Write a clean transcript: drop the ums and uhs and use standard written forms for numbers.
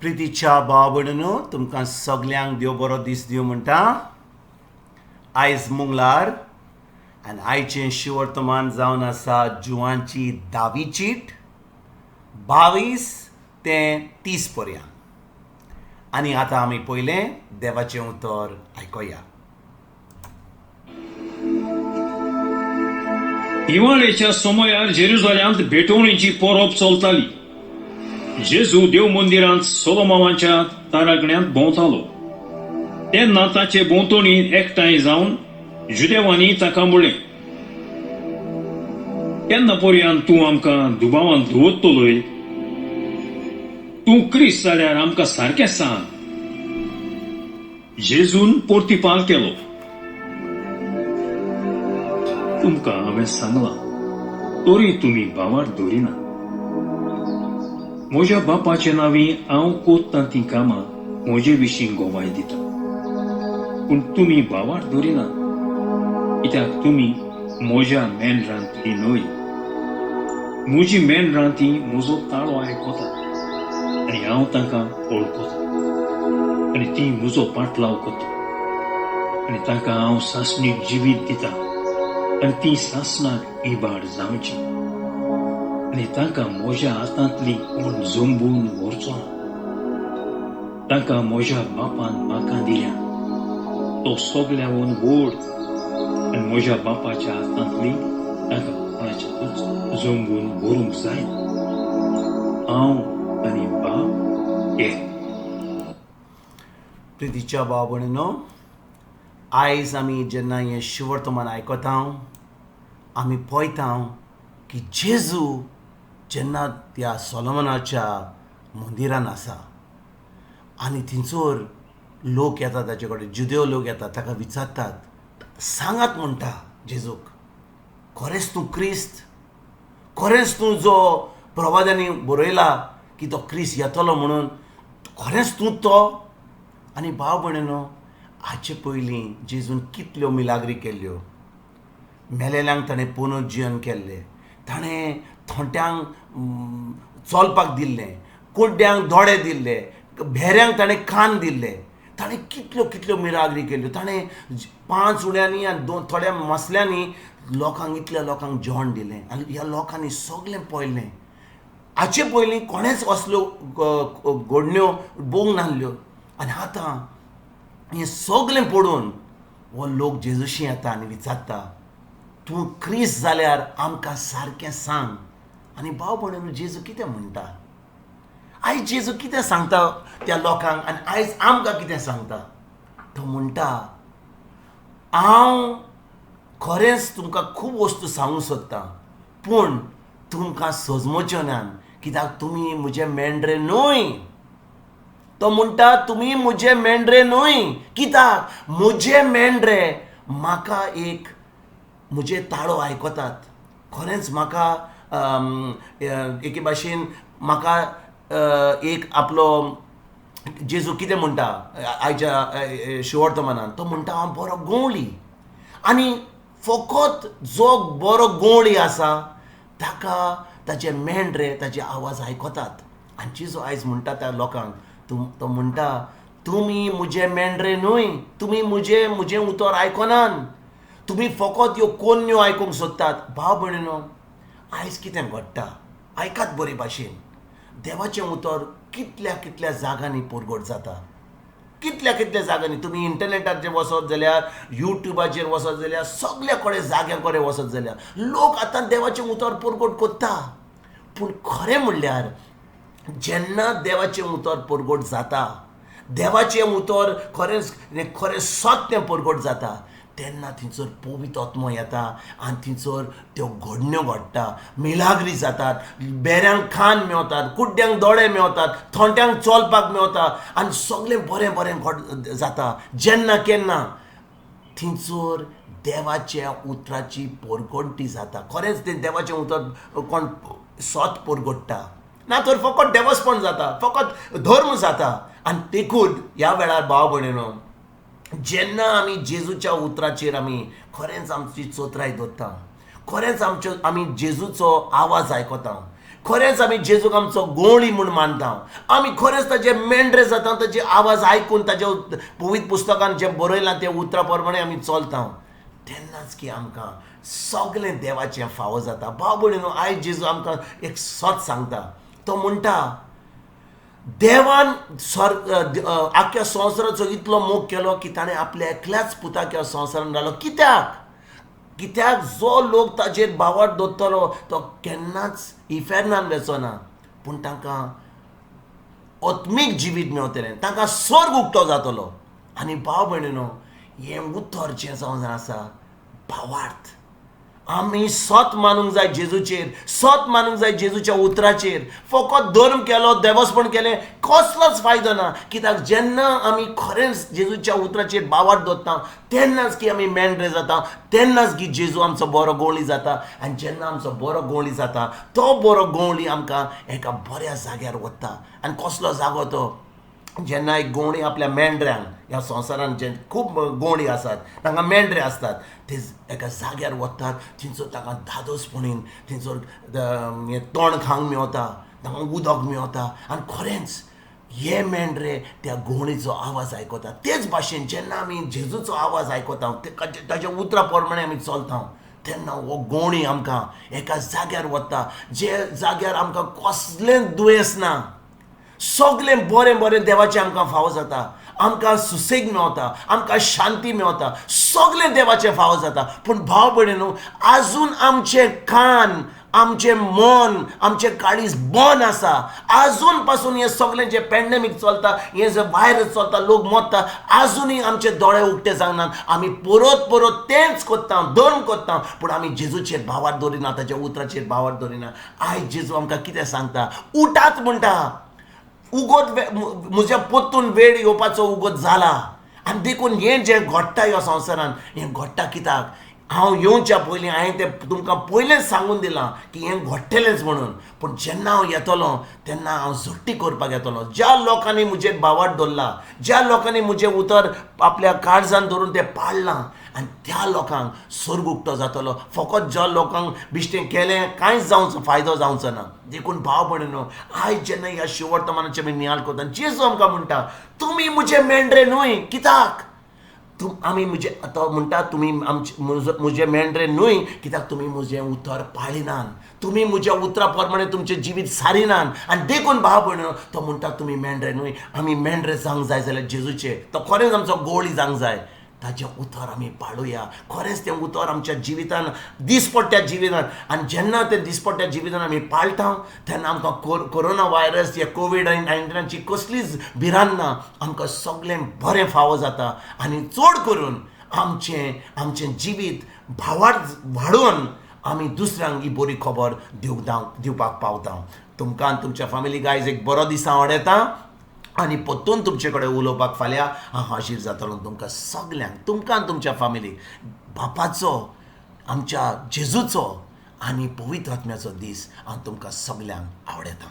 प्रितीच्या भाव भयणीनो, तुमकां सगल्यांक देव बरो दीस दिवं म्हणटा. आयज मंगळार आनी आयचें शिवर्तमान जावन आसा जुवांची धावी चीट 22 ते 30 पर्यंत. आनी आतां आमी पयलें देवाचें उतर आयकुया. दिवाळेच्या समयार जेरुजाल्यांत भेटवणीची परब चलताली. जेजू देव मंदिरांत सोलोमावाच्या तारागण्यांत भोंवतालो. तेन्ना ताचे भोंवतणी एकठांय जावन जुदेवांनी ताका म्हळें, केन्ना पर्यंत तूं आमकां दुबावान दवरतलोय? तूं क्रिस्त जाल्यार आमकां सारकें सांग. जेजून पोर्तिपाल केलो, तुमकां हांवें सांगलां तरी तुमी भावार धरिना. म्हज्या बापाचे नांवी हांव कोत्ता तीं कामां म्हजे विशीं गोवाय दिता, पूण तुमी भावार धरिना, कित्याक तुमी म्हज्या मेंढरांतली न्हय. म्हजी मेंढरां ती म्हजो ताळो आयकता आनी हांव तांकां वळखता आनी ती म्हजो पाटलाव करता आनी तांकां हांव सासणीक जिवीत दिता आनी ती सासणाक इबाड जावची आनी तांकां म्हज्या हातांतली कोण जंबून व्हरचो ना. तांकां म्हज्या बापान म्हाका दिल्या, तो सगळ्याहून व्हड, आनी म्हज्या बापाच्या हातांतली तांकां कोणाच्याकूच जंबून व्हरूंक जायना. हांव आनी बाप एक. प्रितीच्या भाव भयणीनो, आयज आमी जेन्ना हें शिवर्तमान आयकता आमी पळयता की जेजू जेन्ना त्या सोलोमनाच्या मंदिरान आसा आनी थंयसर लोक येता ताचे कडेन, जुदेव लोक येतात, ताका विचारतात, सांगात म्हणटा जेजूक, खरेंच तूं क्रिस्त? खरेंच तूं जो प्रवादांनी बरयला की तो क्रिस्त येतलो म्हणून, खरेंच तूं तो? आनी भाव भयणीनो, हाचे पयलीं जेजून कितल्यो मिलाग्री केल्ल्यो. मेलेल्यांक ताणें पुनर्जिवन केल्लें, ताणें थोंट्यांक चलपाक दिल्लें, कुड्ड्यांक दोळे दिल्ले, भेऱ्यांक ताणें कान दिल्ले, ताणें कितल्यो कितल्यो मिराग्री केल्ल्यो. ताणें 5 उण्यांनी आनी 2 थोड्या मसल्यांनी लोकांक, इतल्या लोकांक जेवण दिलें आनी ह्या लोकांनी सगळें पळयलें. हाचे पयलीं कोणेंच असल्यो घडण्यो बघूंक नासल्यो. आनी आतां हें सगळें पडून हो लोक जेजूशी येता आनी विचारता, तूं क्रिस्त जाल्यार आमकां सारकें सांग. आनी भाव भयणीनो, जेजू कितें म्हणटा? आयज जेजू कितें सांगता त्या लोकांक आनी आयज आमकां कितें सांगता? तो म्हणटा, हांव खरेंच तुमकां खूब वस्तू सांगूंक सोदतां, पूण तुमकां सजमोच्यो ना, कित्याक तुमी म्हजे मेंढरे न्हय. तो म्हणटा, तुमी म्हजे मेंढरे न्हय, कित्याक म्हजे मेंढरे म्हाका एक म्हजे ताळो आयकतात. खरेंच म्हाका एके भाशेन म्हाका एक आपलो जेजू कितें म्हणटा आयच्या शिवर्तमानान, तो म्हणटा, हांव बरो गवळी, आनी फकत जो बरो गवळी आसा ताका ताचे मेंढरे ताचे आवाज आयकतात. आनी जेजू आयज म्हणटा त्या लोकांक, तो म्हणटा, तुमी म्हजे मेंढरे न्हय, तुमी म्हजें उतर आयकनान, तुमी फकत ह्यो कोन्न्यो आयकूंक सोदतात. भाव भयणीनो, आयज कितें घडटा आयकात बरे भाशेन. देवाचें उतर कितल्या कितल्या जाग्यांनी परगट जाता, कितल्या कितल्या जाग्यांनी. तुमी इंटरनेटाचेर वचत जाल्यार, युट्यूबाचेर वचत जाल्यार, सगल्या कडेन जाग्यां कडेन वचत जाल्यार लोक आतां देवाचें उतर परगट करता. पूण खरें म्हणल्यार जेन्ना देवाचें उतर परगट जाता, देवाचें उतर खरेंच खरें सत तें परगट जाता, तेन्ना थंयसर पवित्र आत्मो येता आनी थंयसर त्यो घडण्यो घडटा, मिलाग्री जातात, बेऱ्यांक कान मेवतात, कुड्ड्यांक दोळे मेवतात, थोंट्यांक चलपाक मेवता आनी सगळें बरें बरें घड जाता. जेन्ना केन्ना थंयसर देवाच्या उतराची परगटी जाता, खरेंच तें देवाचें उतर कोण सत परगट्टा ना तर फकत देवस्पण जाता, फकत धर्म जाता. आनी देखून ह्या वेळार भाव भयणीनो, जेन्ना आमी जेजूच्या उतराचेर आमी खरेंच आमची चोत्राय दवरता, खरेंच आमच्यो आमी जेजूचो आवाज आयकता, खरेंच आमी जेजूक आमचो गोवणी म्हूण मानता, आमी खरेंच ताजे मेंढरे जाता, ताजे आवाज आयकून ताजे पवित्र पुस्तकान जें बरयलां तें उतरा प्रमाणे आमी चलता, तेन्नाच की आमकां सगळें देवाचें फावो जाता. भाव भयणीनो, आयज जेजू आमकां एक सत सांगता. तो म्हणटा देवान आख्ख्या संवसाराचो इतलो मोग केलो की ताणें आपल्या एकल्याच पुताक ह्या संवसारान घालो. कित्याक? कित्याक जो लोक ताजेर भावार्थ दवरतलो तो केन्नाच इफेर्नान वचो ना, पूण तांकां आत्मीक जिवीत मेवतलें, तांकां स्वर्ग उक्तो जातलो. आनी भाव भयणीनो, हें उतर जें जावन आसा भावार्थ, आमी सत मानूंक जाय जेजूचेर, सत मानूंक जाय जेजूच्या उतराचेर. फकत धर्म केलो, देवस्पण केलें, कसलोच फायदो ना. कित्याक जेन्ना आमी खरेंच जेजूच्या उतराचेर भावार्थ दवरता तेन्नाच की आमी मेंढरे जाता, तेन्नाच की जेजू आमचो बरो गोवळी जाता. आनी जेन्ना आमचो बरो गोवळी जाता तो बरो गोवळी आमकां एका बऱ्या जाग्यार वता. आनी कसलो जागो तो? जेन्ना एक गोवणी आपल्या मेंढऱ्यांक, ह्या संवसारान जे खूब गोवणी आसात तांकां मेंढरे आसतात, ते एका जाग्यार वतात, थंयसर तांकां धादोसपणीन थंयसर हें तण खावंक मेवता, तांकां उदक मेवता. आनी खरेंच हे मेंढरे त्या गोवणीचो आवाज आयकता. तेच भाशेन जेन्ना आमी जेजूचो आवाज आयकता, ताच्या उतरा प्रमाणे आमी चलता, तेन्ना हो गोवणी आमकां एका जाग्यार वता जे जाग्यार आमकां कसलेंच दुयेंस ना, सगळें बरें बरें देवाचें आमकां फावो जाता, आमकां सुसेग मेवता, आमकां शांती मेवता, सगळें देवाचें फावो जाता. पूण भाव भयणीनो, आजून आमचें कान, आमचें मन, आमचें काळीज बंद आसा. आजून पासून हें सगळें जें पॅन्डेमीक चलता, हें जें व्हायरस चलता, लोक मरता, आजुनूय आमचे दोळे उक्ते जावनात. आमी परत परत तेंच करता, धर्म करता, पूण आमी जेजूचेर भावार्थ दवरिना, ताच्या उतराचेर भावार्थ दवरिना. आयज जेजू आमकां कितें सांगता? उठात म्हणटा, उगत म्हज्या परतून वेळ येवपाचो उगत जाला. आनी देखून हें जें घडटा ह्या संवसारान, हें घडटा कित्याक? हांव येवच्या पयलीं हांवें तें तुमकां पयलेंच सांगून दिलां की हें घडटलेंच म्हणून. पूण जेन्ना हांव येतलो तेन्ना हांव झट्टी करपाक येतलो. ज्या लोकांनी म्हजेर भावार्थ दवरला, ज्या लोकांनी म्हजें उतर आपल्या काळजान धरून तें पाळ्ळां, आनी त्या लोकांक स्वर्ग उक्तो जातलो. फकत ज्या लोकांक बिश्टें केलें कांयच जावचो फायदो जावचो ना. देखून भाव भयणीनो, आयज जेन्ना ह्या शिवर्तमानाचें आमी नियाळ करता, जेजू आमकां म्हणटा तुमी म्हजे मेंढरे न्हय. कित्याक? आमी म्हजे, तो म्हणटा तुमी आमचे म्हजे मेंढरे न्हय, कित्याक तुमी म्हजें उतर पाळिनात, तुमी म्हज्या उतरा प्रमाणे तुमचें जिवीत सारिनात. आनी देखून भाव भयणीनो, तो म्हणटा तुमी मेंढरे न्हय. आमी मेंढरे जावंक जाय जाल्यार जेजूचे, तो खरेंच आमचो गोवळी जावंक जाय, ताचें उतर आमी पाळुया. खरेंच तें उतर आमच्या जिवितान, दिसपट्ट्या जिवितान, आनी जेन्ना तें दिसपट्ट्या जिवितान आमी पाळटा तेन्ना आमकां कोरोना व्हायरस या कोवीड 19ची कसलीच भिरांत ना. आमकां सगळें बरें फावो जाता. आनी चड करून आमचें आमचें जिवीत भावार्थ वाडोवन आमी दुसऱ्यांक ही बरी खबर दिवपाक पावता. तुमकां आनी तुमच्या फॅमिली गायज एक बरो दीस हांव वाडयता आनी परतून तुमचे कडेन उलोवपाक फाल्यां हांव हाजीर जातलो. तुमकां सगल्यांक, तुमकां आनी तुमच्या फामिलीक बापाचो, आमच्या जेजूचो आनी पवित्र आत्म्याचो दीस हांव तुमकां सगल्यांक आवडयतां.